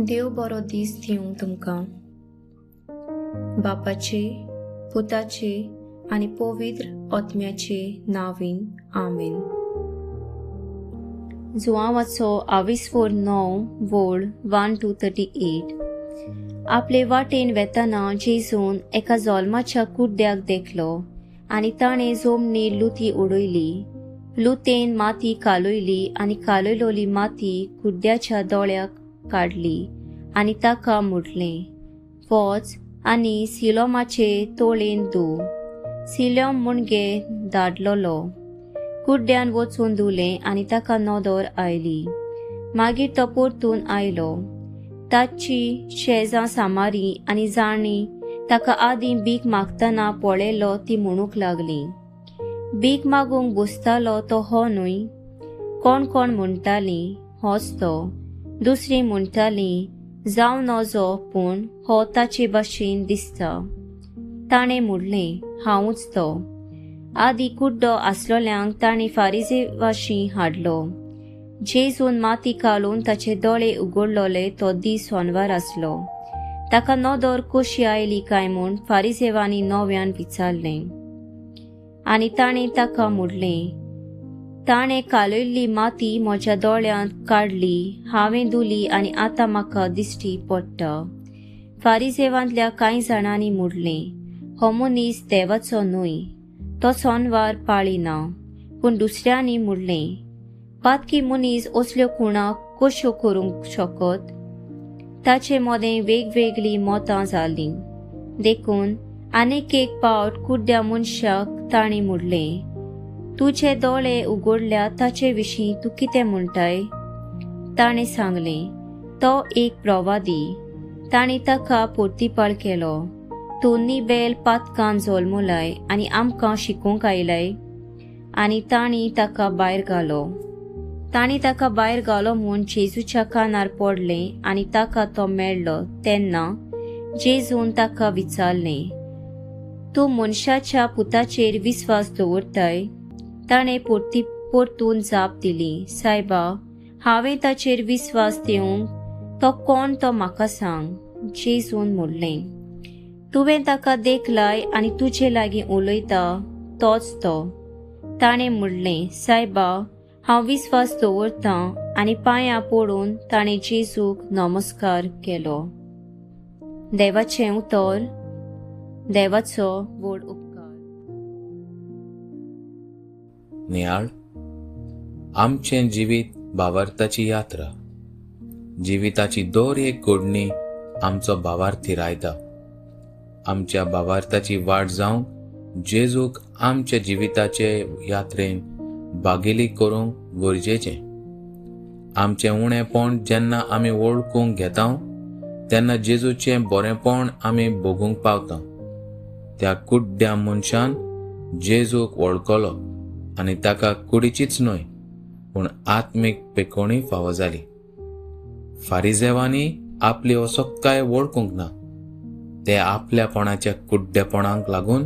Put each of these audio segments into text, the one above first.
देव बरो दीस दिवं तुमकां. बापाचे, पुताचे आनी पवित्र आत्म्याचे नांवान, आमेन. जुवांवाचो आविस्फोर 9 वोळ 1 to 38. आपले वाटेन वेतना जेजून एका जोल्माच्या कुड्ड्याक देखलो आनी ताणें जमनीर लुती उडयली. लुतेन माती कालयली आनी कालयलोली माती कुड्ड्याच्या दोळ्याक काडली आनी ताका म्हटलें, वच आनी सिलोमाचे तोळेन धू. सिलोम म्हणजे धाडलोलो. कुड्ड्यान वचून धुलें आनी ताका नदर आयली. मागीर तो परतून आयलो. ताची शेजां सामारी आनी जाणी ताका आदीं भीक मागतना पळयलो ती म्हणूंक लागली, भीक मागूंक बसतालो तो हो न्हय? कोण कोण म्हणटालीं, होच तो. दुसरी म्हणटाली, जावं नजो, पूण हो ताचे भाशेन दिसता. ताणें म्हणलें, हांवूच तो. आदीं कुड्डो आसलोल्यांक ताणें फारिजेवाशी हाडलो. जेजून माती काडून ताचे दोळे उगडलोले तो दीस सोनवार आसलो. ताका नदर कशी आयली काय म्हूण फारिजेवांनी नव्यान विचारलें. आनी ताणें ताका म्हणलें, ताणें कालयल्ली माती म्हज्या दोळ्यांत काडली, हांवें धुली आनी आतां म्हाका दिश्टी पडटा. फारिजेवांतल्या कांय जाणांनी म्हणलें, हो मनीस देवाचो न्हय, तो सोनवार पाळिना. पूण दुसऱ्यांनी म्हणलें, पातकी मनीस असल्यो खुणा कश्यो करूंक शकत? ताचे मदें वेगवेगळीं मतां जालीं. देखून आनीक एक पावट कुड्ड्या मनशाक ताणें म्हणलें, तुजे दोळे उगडल्या ताचे विशीं तूं कितें म्हणटाय? ताणें सांगलें, तो एक प्रवादी. ताणें ताका पोर्तिपाळ केलो, तूं निबेल पातकान जल्मलाय आनी आमकां शिकोवंक आयलाय? आनी तांणी ताका भायर घालो. तांणी ताका भायर घालो म्हूण जेजूच्या कानार पडलें आनी ताका तो मेळ्ळो. तेन्ना जेजून ताका विचारलें, तूं मनशाच्या पुताचेर विस्वास दवरताय? ताणें परतून जाप दिली, सायबा, हांवें ताचेर विस्वास दिवंक तो कोण तो म्हाका सांग. जेजून म्हणलें, तुवें ताका देखलाय आनी तुजे लागीं उलयता तोच तो. ताणें म्हणलें, सायबा, हांव विस्वास दवरतां. आनी पांयां पडून ताणें जेजूक नमस्कार केलो. देवाचें उतर. देवाचो व्हड उपकार. नियाळ. आमचें जिवीत भावार्थाची यात्रा. जिविताची दर एक घडणी आमचो भावार्थ थिरायता. आमच्या भावार्थाची वाट जावंक जेजूक आमच्या जिविताचे यात्रेन भागेली करूंक गरजेचें. आमचें उणेपण जेन्ना आमी वळखूंक घेता तेन्ना जेजूचें बरेंपण आमी भोगूंक पावता. त्या कुड्ड्या मनशान जेजूक वळखलो आनी ताका कुडीचीच न्हय पूण आत्मीक पेकोणी फावो जाली. फारिजेवांनी आपली असक्काय वळखूंक ना. ते आपल्यापणाच्या कुड्डेपणाक लागून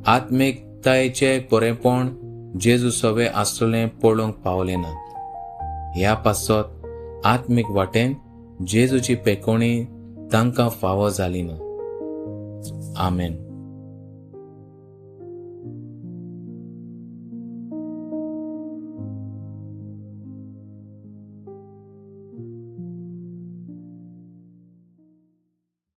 आत्मिकतायेचें बरेंपण जेजू सवे आसलें पळोवंक पावले ना. ह्या पासत आत्मीक वाटेन जेजूची पेकोणी तांकां फावो जाली ना. आमेन.